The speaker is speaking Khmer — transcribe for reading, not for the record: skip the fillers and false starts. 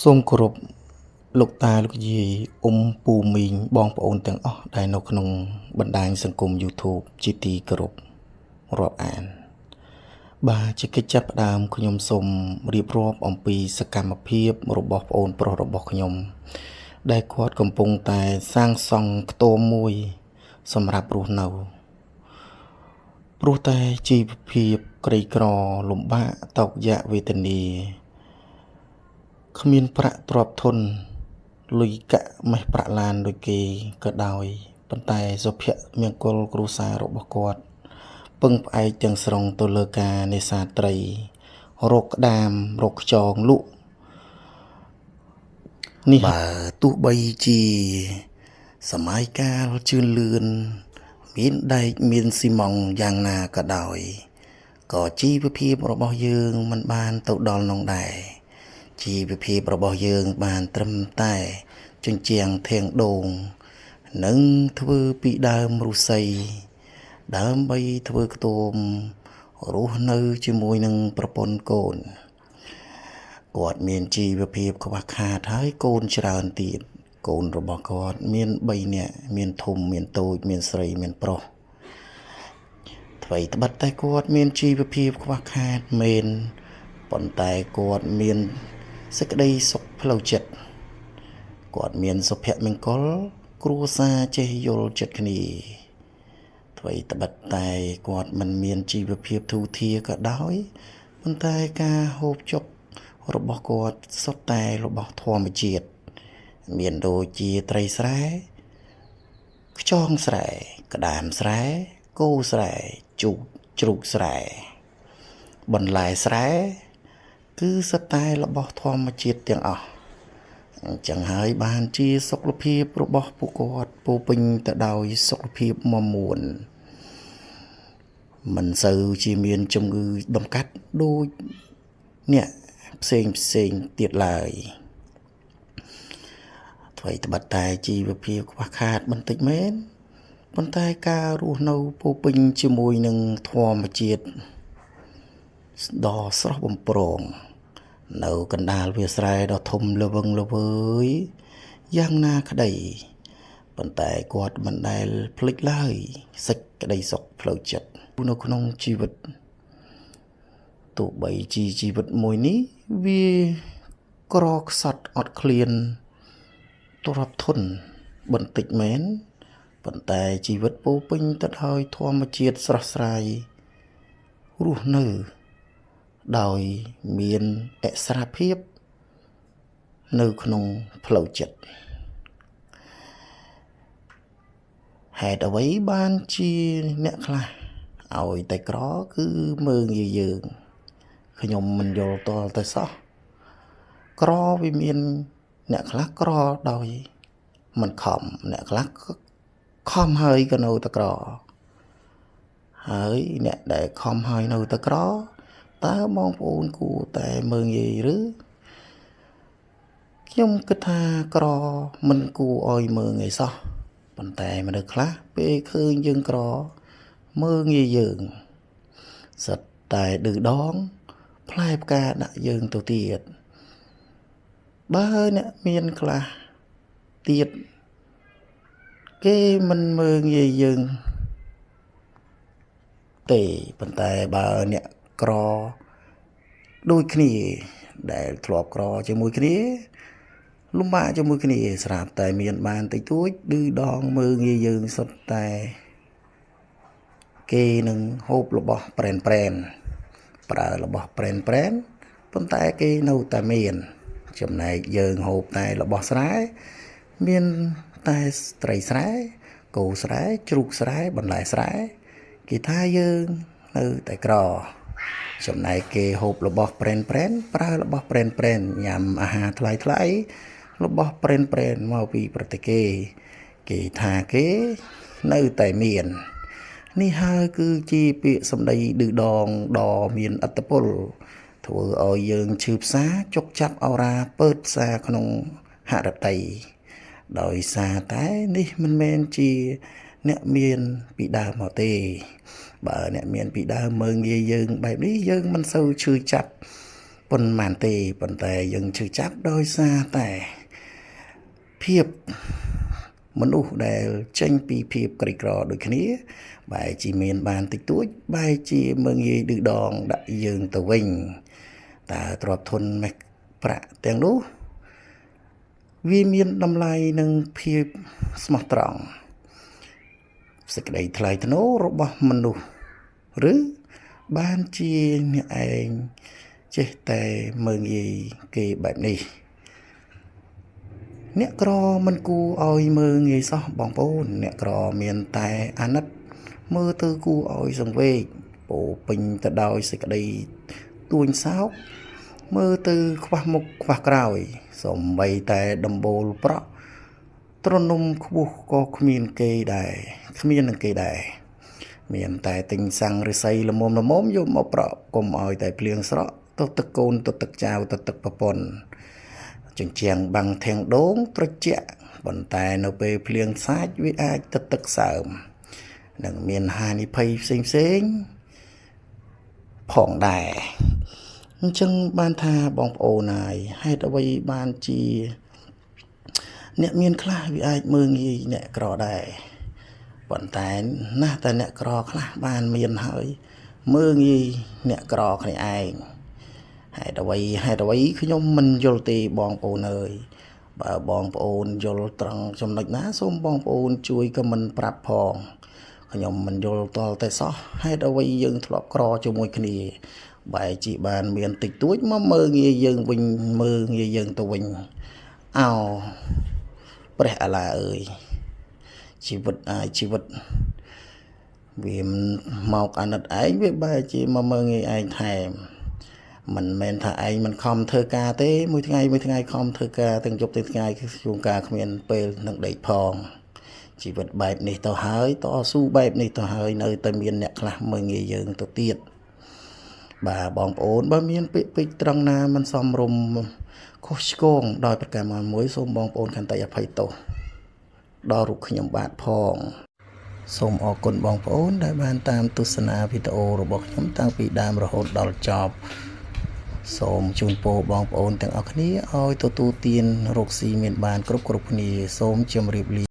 សូមគោរពលោកតាលោកយាយអ៊ំពូមីងបងប្អូនទាំងអស់ដែលនៅក្នុងបណ្ដាញសង្គម YouTube ជាទីគោរពរាប់អាន បាទជាកិច្ចចាប់ផ្ដើមខ្ញុំសូមរៀបរាប់អំពីសកម្មភាពរបស់ប្អូនប្រុសរបស់ខ្ញុំ ដែលគាត់កំពុងតែសាងសង់ខ្ទមមួយ សម្រាប់រស់នៅព្រោះតែជីវភាពក្រីក្រលំបាកតោកយ៉ាកវេទនាគ្មានប្រាក់ទ្រព្យធនលុយកាក់មេះប្រាក់ឡានដូចគេក៏ដោយប៉ុន្តែសុភមង្គលគ្រួសាររបស់គាត់ពឹងផ្អែកទាំងស្រុងទៅលើការនេសាទត្រីរកក្តាមរកខ្យងលក់នេះ បើទោះបីជាសម័យកាលជឿនលឿនមានដែកមានស៊ីម៉ង់យ៉ាងណាក៏ដោយក៏ជីវភាពរបស់យើងមិនបានទៅដល់នោះដែរជីវភាពរបស់យើងបានត្រឹមតែជញ្ជាំងធាងដូងនិងធ្វើពីដើមឫស្សីដើម្បីធ្វើខ្ទមរស់នៅជាមួយនឹងប្រពន្ធកូនគាត់មានជីវភាពខ្វះខាតហើយកូនច្រើនទៀតកូនរបស់គាត់មាន3នាក់មានធំមានតូចមានស្រីមានប្រុសថ្វីត្បិតតែគាត់មានជីវភាពខ្វះខាតមែនប៉ុន្តែគាត់មានសេចក្តីសុខផ្លូវចិត្តគាត់មានសុភមង្គលគ្រួសារចេះយល់ចិត្តគ្នាថ្វីត្បិតតែគាត់មិនមានជីវភាពធូរធារក៏ដោយប៉ុន្តែការហូបចុករបស់គាត់សុទ្ធតែរបស់ធម្មជាតិមានដូចជាត្រីស្រែខ្យងស្រែក្តាមស្រែគោស្រែជូកជ្រូកស្រែបន្លែស្រែគឺសុទ្ធតែរបស់ធម្មជាតិទាំងអស់អញ្ចឹងហើយបានជាសុខភាពរបស់ពួកគាត់ពោពេញទៅដោយសុខភាពមាំមួនមិនសូវជាមានជំងឺដំកាត់ដូចអ្នកផ្សេងផ្សេងទៀតឡើយថ្វីត្បិតតែជីវភាពខ្វះខាតបន្តិចមែនប៉ុន្តែការរស់នៅពោពេញជាមួយនឹងធម្មជាតិដ៏ស្រស់បំព្រងនៅកណ្ដាលវាលស្រែដ៏ធំល្វឹងល្វើយយ៉ាងណាក្តីប៉ុន្តែគាត់មិនដែលភ្លេចឡើយសេចក្តីសុខផ្លូវចិត្តនៅក្នុងជីវិតទោះបីជាជីវិតមួយនេះវាក្រខ្សត់អត់ឃ្លានទ្រព្យធនបន្តិចមែនប៉ុន្តែជីវិតពោពេញទៅដោយធម្មជាតិស្រស់ស្រាយរស់នៅដោយមានអិសរភាពនៅក្នុងផ្លូវចិត្តហេតុអ្វីបានជាអ្នកខ្លះឲ្យតែក្រគឺមើងងាយយើងខ្ញុំមិនយល់តល់ទៅសោះក្រវាមានអ្នកខ្លះក្រដោយមិនខំអ្នកខ្លះខំហើយក៏នៅតែក្រហើយអ្នកដែលខំហើយនៅតែក្រតើបងប្អូនគួរតែមើងងាយឬខ្ញុំគិតថាក្រមិនគួរឲ្យមើងងាយសោះប៉ុន្តែមនុស្សខ្លះពេលឃើញយើងក្រមើងងាយយើងសិតតែឌឺដងផ្លែផ្កាដាក់យើងទៅទៀតបើអ្នកមានខ្លះទៀតគេមិនមើងងាយយើងទេប៉ុន្តែបើអ្នកក្រដូចគ្នាដែលធ្លាប់ក្រជាមួយគ្នាលំបាកជាមួយគ្នាស្រាប់តែមានបានតិចតួចឌឺដងមើងងាយយើងសុទ្ធតែគេនឹងហូបរបស់ប្រែនប្រែនប្រើរបស់ប្រែនប្រែនប៉ុន្តែគេនៅតែមានចំណែកយើងហូបតែរបស់ស្រែមានតែត្រីស្រែគោស្រែជ្រូកស្រែបន្លែស្រែគេថាយើងនៅតែក្រចំណែកគេហូបរបស់ប្រែនប្រែនប្រើរបស់ប្រែនប្រែនញ៉ាំអាហារថ្លៃថ្លៃរបស់ប្រែនប្រែនមកពីប្រទេសគេគេថាគេនៅតែមាននេះហើយគឺជាពាក្យសម្ដីឌឺដងដ៏មានឥទ្ធិពលធ្វើឲ្យយើងឈឺផ្សាចុកចាប់អរ៉ាពើតផ្សាក្នុងហឫទ័យដោយសារតែនេះមិនមែនជាអ្នកមានពីដើមមកទេបើអ្នកមានពីដើមមើងងាយយើងបែបនេះយើងមិនសូវឈឺចាប់ ប៉ុន្មានទេប៉ុន្តែយើងឈឺចាប់ដោយសារតែភាពមនុស្សដែលចេញពីភាពក្រីក្រដូចគ្នាបែរជាមានបានតិចតួចបែរជាមើងងាយឌឺដងដាក់យើងទៅវិញតើទ្រព្យធនមាសប្រាក់ទាំងនោះវាមានតម្លៃនឹងភាពស្មោះត្រង់សេចក្តីថ្លៃថ្នូររបស់មនុស្សឬបានជាអ្នកឯងចេះតែមើងងាយគេបែបនេះអ្នកក្រមិនគួរឲ្យមើងងាយសោះបងប្អូនអ្នកក្រមានតែអាណិតមើលទៅគួរឲ្យសង្វេគពោពេញទៅដោយសេចក្តីទួញសោកមើលទៅខ្វះមុខខ្វះក្រោយសំបីតែដំបូលប្រក់ទ្រនំខ្ពស់ក៏គ្មានគេដែរគ្មាននឹងគេដែរមានតែទិញសាំងឫស្សីល្មមល្មមយកមកប្រក់កុំឲ្យតែភ្លៀងស្រក់ទៅទឹកកូនទៅទឹកចៅទៅទឹកប្រពន្ធជញ្ជាំងបាំងធាងដូងត្រជាក់ប៉ុន្តែនៅពេលភ្លៀងសាចវាអាចទៅទឹកសើមនិងមានហានិភ័យផ្សេងផ្សេងផងដែរអញ្ចឹងបានថាបងប្អូនហើយហេតុអ្វីបានជាអ្នកមានខ្លះវាអាចមើងងាយអ្នកក្រដែរប៉ុន្តែណាស់តែអ្នកក្រខ្លះបានមានហើយមើងងាយអ្នកក្រគ្នាឯងហេតុអ្វីខ្ញុំមិនយល់ទេបងប្អូនអើយបើបងប្អូនយល់ត្រង់ចំណុចណាសូមបងប្អូនជួយខមមិនប្រាប់ផងខ្ញុំមិនយល់តល់តែសោះហេតុអ្វីយើងធ្លាប់ក្រជាមួយគ្នាបែរជាបានមានតិចតួចមកមើងងាយយើងវិញមើងងាយយើងទៅវិញអោព្រះអាឡាអើយជីវិតអាយជីវិតវាមកអាណិតឯងវាបែរជាមកមើងងាយឯងថែមមិនមែនថាឯងមិនខំធ្វើការទេមួយថ្ងៃមួយថ្ងៃខំធ្វើការទាំងយប់ទាំងថ្ងៃគឺជួនកាលគ្មានពេលនឹងដេកផងជីវិតបែបនេះទៅហើយតស៊ូបែបនេះទៅហើយនៅតែមានអ្នកខ្លះមើងងាយយើងទៅទៀតបាទបងប្អូនបើមានពាក្យពេចន៍ត្រង់ណាមិនសមរម្យខុសឆ្គងដោយប្រការមួយសូមបងប្អូនខន្តីអភ័យទោសដល់រូបខ្ញុំបាទផងសូមអរគុណបងប្អូនដែលបានតាមទស្សនាវីដេអូរបស់ខ្ញុំតាំងពីដើមរហូតដល់ចប់សូមជូនពរបងប្អូនទាំងអស់គ្នាឲ្យទទួលទានរកស៊ីមានបានគ្រប់គ្នាសូមជម្រាបលា។